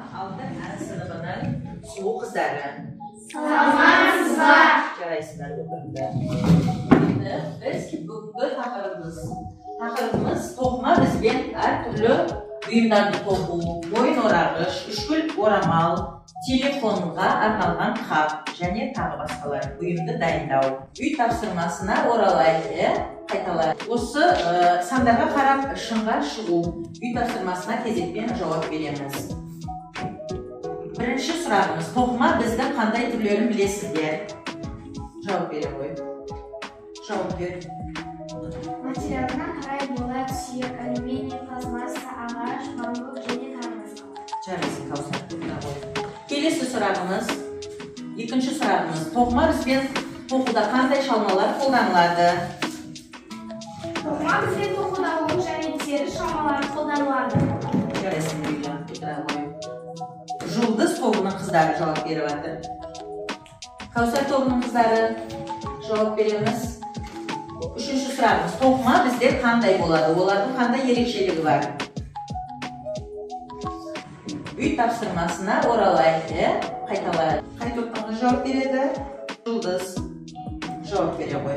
Алтын А сыныбының сұлу қыздары. Саламатсыз ба? Жарайсыңдар, отырыңдар. Енді біз бүгінгі тақырыбымыз тоқыма бізбен әртүрлі бұйымдарды тоқу, мойын орағыш, үшкіл орамал, телефонға арналған қап және тағы басқалар бұйымды дайындау. Үй тапсырмасына оралайық, қайталайық. Осы сандарға қарап шыңға шығу. Үй тапсырмасына кезекпен жауап береміз. Бірінші сұрағымыз: тоқыма біздің қандай түрлерін білесіздер? Жауап бере ғой. Жауап бер. Материалына қарай болат, сүйек, алюминий, пластмасса, ағаш, бамбук және тағы басқалар. Жарайсың, Каусар, отыра ғой. Келесі сұрағымыз, екінші сұрағымыз: тоқыма бізбен тоқуда қандай шалмалар қолданылады? Тоқыма бізбен тоқуда оң және теріс шалмалары қолданылады. Жарайсың, Лейла, отыра ғой. Жұлдыз тобының қыздары жауап беріп жатыр. Каусар тобының қыздары жауап береміз. Үшінші сұрағымыз: тоқыма бізде қандай болады? Олардың қандай ерекшелігі бар? Үй тапсырмасына оралайық, қайталайық. Қай топтың қызы жауап береді? Жұлдыз жауап бере ғой.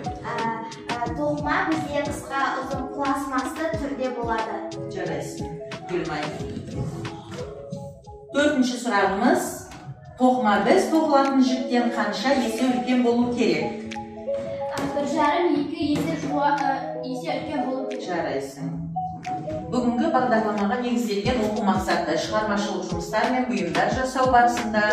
Тоқыма бізде қысқа, ұзын, пластмассты түрде болады. Жарайсың, Гүлмай. Төртінші сұрағымыз: тоқыма біз тоқылатын жіптен қанша есе үлкен болу керек? 1,5-2 есе үлкен болу керек. Жарайсың. Бүгінгі бағдарламаға негізделген оқу мақсаты: шығармашылық жұмыстар мен бұйымдар жасау барысында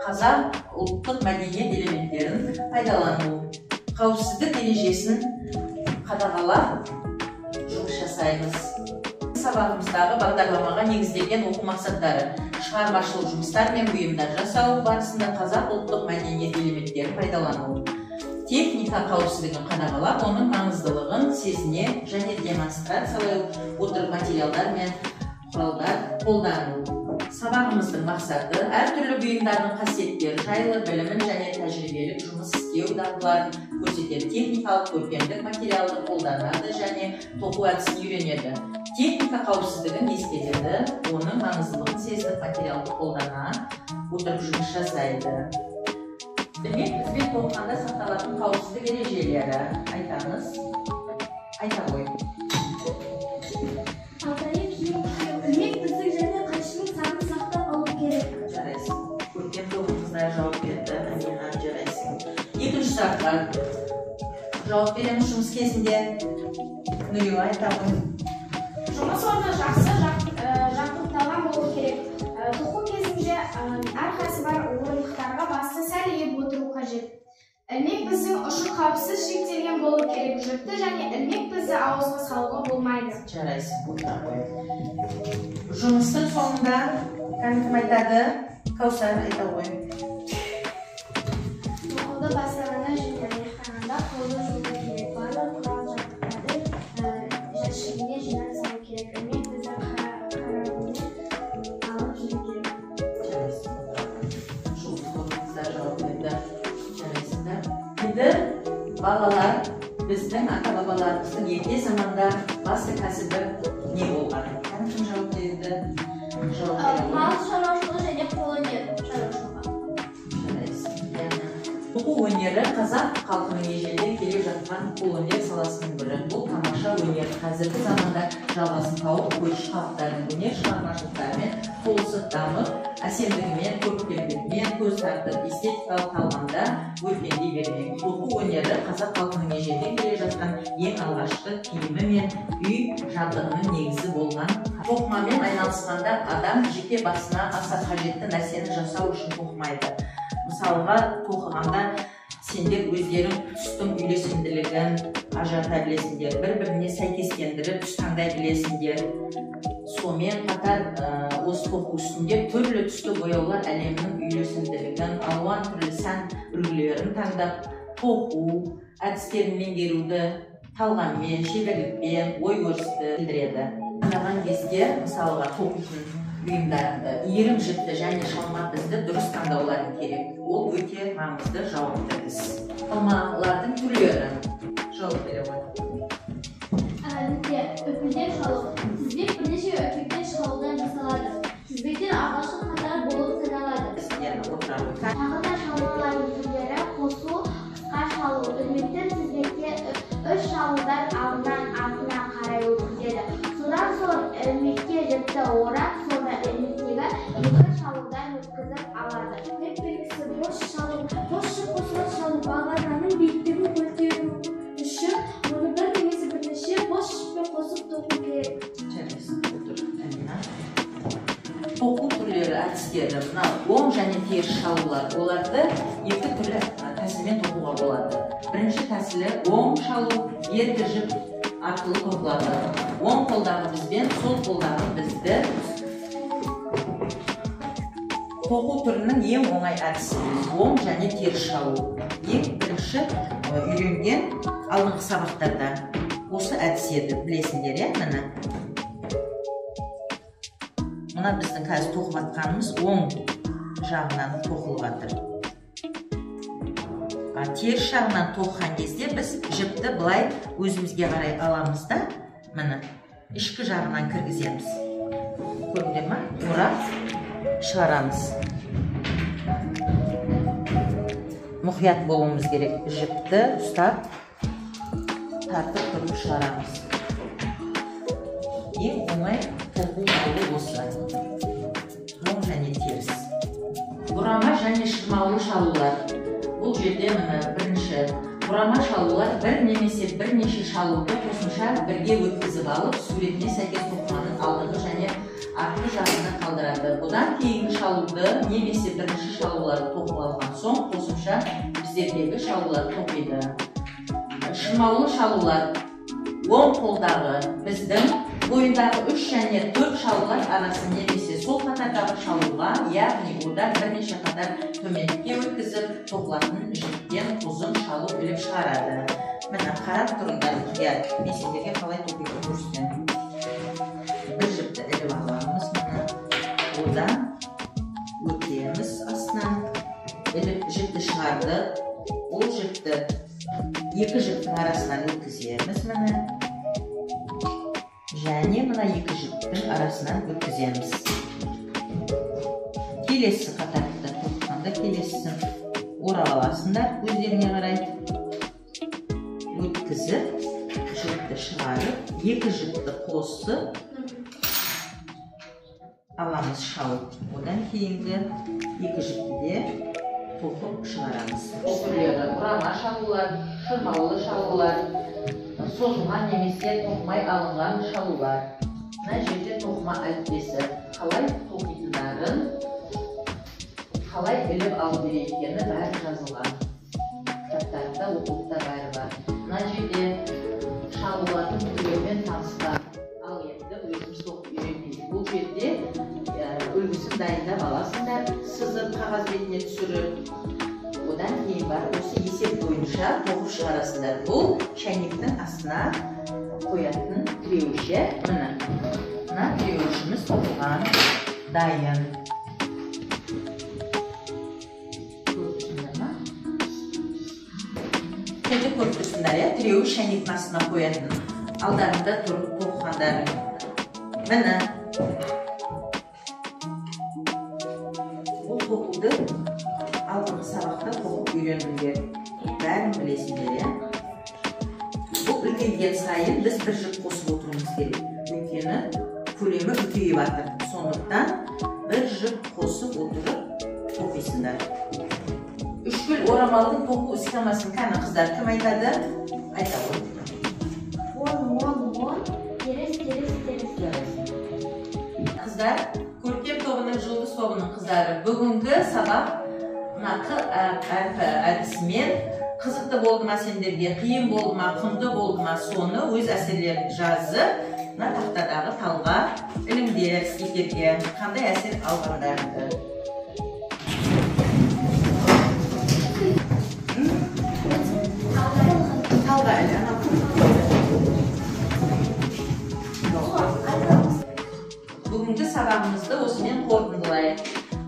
қазақ ұлттық мәдениет элементтерін пайдалану, қауіпсіздік ережесін қадағалап жұмыс жасаймыз. Сабағымыздағы бағдарламаға негізделген оқу мақсаттары: шығармашылық жұмыстар мен бұйымдар жасау барысында қазақ ұлттық мәдениет элементтерін пайдалану, техника қауіпсіздігін қадағалап, оның маңыздылығын сезіне және демонстрациялай отырып материалдар мен құралдар қолдану. Сабағымыздың мақсаты: әртүрлі бұйымдардың қасиеттері жайлы білімін және тәжірибелік жұмыс істеу дағдыларын көрсетеді, техникалық көркемдік материалды қолданады және тоқу әдісін үйренеді, техника қауіпсіздігін ескереді, оның маңыздылығын сезініп материалды қолдана отырып жұмыс жасайды. Демек, бізбен тоқығанда сақталатын қауіпсіздік ережелері айтамыз. Айта ғой. Арнайы киім кию, ілмек біздік және қайшының санын сақтап алу керек. Жарайсың. Көркем тобының қыздары жауап берді. Амина, жарайсың. Екінші сұраққа жауап береміз жұмыс кезінде. Нұрила, айта ғой. Жұмыс орны жақсы жабдықталған болу керек. Тоқу кезінде әрқайсысы бар орындықтарға басты сәл иіп отыру қажет. Ілмек біздің ұшы қауіпсіз шектелген болу керек. Жіпті және ілмек бізді ауызға салуға болмайды. Жарайсың, отыра ғой. Жұмыстың соңында кім айтады? Каусар, айта ғой. Тоқуды бастағанда және аяқтағанда қолды жуу керек. Барлық құрал жабдықтарды жәшігіне жинап салу керек. Ілмек бізді қарауымен алып жүру керек. Жарайсың. Жұлдыз тобының қыздары жауап берді. Жарайсыңдар. Енді балалар, біздің ата-бабаларымыздың ерте заманда басты кәсібі не болған? Кім жауап берді? Жауап бере ғой. Мал шаруашылығы және қолөнер шаруашылығы. Жарайсың, Диана. Тоқу өнері қазақ халқының ежелден келе жатқан қолөнер саласының бірі. Бұл тамаша өнер қазіргі заманда жалғасын тауып, көрші халықтардың өнер шығармашылықтарымен толысып дамып, әсемдігімен, көркемдігімен көз тартып, эстетикалық талғамда өркендей бермек. Тоқу өнері қазақ халқының ежелден келе жатқан ең алғашқы киімі мен үй жабдығының негізі болған. Тоқымамен айналысқанда адам жеке басына аса қажетті нәрсені жасау үшін тоқымайды. Мысалға, тоқығанда сендер өздерің түстің үйлесімділігін ажырата білесіңдер, бір-біріне сәйкестендіріп түс таңдай білесіңдер. Сонымен қатар осы тоқу үстінде түрлі түсті бояулар әлемінің үйлесімділігін, алуан түрлі сән үлгілерін таңдап, тоқу әдістерін меңгеруді талғаммен, шеберлікпен ой өрісті білдіреді. Таңдаған кезде, мысалға, тоқитын бұйымдарыңды, иірім жіпті және шалма бізді дұрыс таңдауларың керек. Ол өте маңызды жауапты іс. Шалмалардың түрлері. Жауап бере ғой. Үпілдеп шалу. Тізбек бірнеше үпектен шалудан жасалады. Тізбектен алғашқы қатар өткізіп алады. Ілмек белгісі бос шалу, бос жіп қосыла шалу, бағананың биіктігін көтеру үшін оны бір немесе бірнеше бос жіппен қосып тоқу керек. Жарайсың, отыр, Әмина. Тоқу түрлері, әдістері, мына оң және теріс шалулар, оларды екі түрлі тәсілмен тоқуға болады. Бірінші тәсілі оң шалу, еркі жіп арқылы тоқылады. Оң қолдағы бізбен сол қолдағы бізді тоқу түрінің ең оңай әдісі оң және теріс шалу. Ең бірінші үйренген алдыңғы сабақтарда осы әдіс еді, білесіңдер, иә? Міне, мына біздің қазір тоқып жатқанымыз оң жағынан тоқылып жатыр. Теріс жағынан тоқыған кезде біз жіпті былай өзімізге қарай аламыз да, міне, ішкі жағынан кіргіземіз. Көрдіңдер ма? Орап шығарамыз. Мұқият болуымыз керек. Жіпті ұстап, тартып тұрып шығарамыз. Ең оңай тоқу жолы осы. Оң және теріс. Бұрама және шырмаулы шалулар. Бұл жерде міне бірінші бұрама шалулар бір немесе бірнеше шалуды қосымша бірге өткізіп алып, суретіне сәйкес тоқыманың алдыңғы және артқы жағында қалдырады. Бұдан кейінгі шалуды немесе бірінші шалуларды тоқып алған соң қосымша біздердегі шалуларды тоқиды. Шырмаулы шалулар оң қолдағы біздің бойындағы 3 және 4 шалулар арасы немесе сол қатардағы шалуға, яғни одан бірнеше қатар төмендікке өткізіп тоқылатын жіптен ұзын шалу іліп шығарады. Міне, қарап тұрыңдар мұқият. Мен сендерге қалай тоқитынын көрсетемін. Бір жіпті іліп аламыз, міне, одан өтеміз астынан, іліп жіпті шығардық. Ол жіпті екі жіптің арасынан өткіземіз, міне, және мына екі жіптің арасынан өткіземіз. Келесі қатарды тоқығанда келесісін орап аласыңдар өздеріңе қарай. Өткізіп, жіпті шығарып, екі жіпті қосып аламыз шалып. Одан кейінгі екі жіпті де тоқып шығарамыз. Түрлері бұрама шалулар, шырмаулы шалулар, созылған немесе тоқымай алынған шалулар. Мына жерде тоқыма әліппесі, қалай тоқитындарын, қалай іліп алу керек екені бәрі жазылған. Кітаптарында, оқулықта бәрі бар. Мына жерде шалулардың түрлерімен танысқан. Ал енді өзіміз тоқып үйренейік. Бұл жерде үлгісін дайындап аласыңдар, сызып қағаз бетіне түсіріп, одан кейін барып осы есеп бойынша тоқып шығарасыңдар. Бұл шәйнектің астына қоятын тіреуіш, міне. Мына тіреуішіміз тоқылған дайын. Көріп тұрсыңдар ма? Енді көріп тұрсыңдар, иә? Тіреуіш шәйнектің астына қоятын. Алдарында тұрып тоқығандарың. Міне. Бұл тоқуды алдыңғы сабақта тоқып үйрендіңдер. Бәрін білесіңдер, иә? Бұл үлкейген сайын біз бір жіп қосып отыруымыз керек. Өйткені көлемі үлкейіп жатыр. Сондықтан бір жіп қосып отырып тоқисыңдар. Үшкіл орамалдың тоқу схемасын кәні қыздар кім айтады? Айта ғой. 10, 10, 10, теріс, теріс, теріс. Қыздар, көркем тобының, жұлдыз тобының қыздары, бүгінгі сабақ мына қ әрпі әдісімен қызықты болды ма сендерге, қиын болды ма, құнды болды ма, соны өз әсерлерін жазып, мына тақтадағы талға іліңдер стикерге, қандай әсер алғандарыңды. Талға ілі, анау. Бүгінгі сабағымызды осымен қорытындылайық.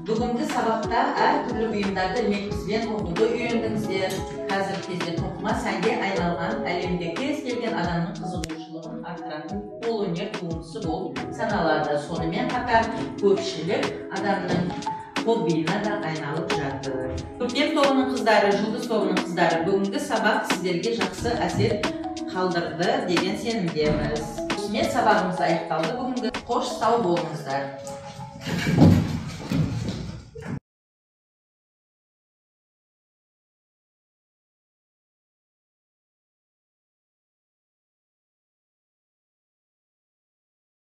Бүгінгі сабақта әртүрлі бұйымдарды ілмекпізбен тоқуды үйрендіңіздер. Қазіргі кезде тоқыма сәнге айналған әлемде кез келген адамның қызығушылығын арттыратын қолөнер туындысы болып саналады. Сонымен қатар көпшілік адамның хоббиына да айналып жатыр. Көркем тобының қыздары, жұлдыз тобының қыздары, бүгінгі сабақ сіздерге жақсы әсер қалдырды деген сенімдеміз. Осымен сабағымыз аяқталды бүгінгі. Қош, сау болыңыздар.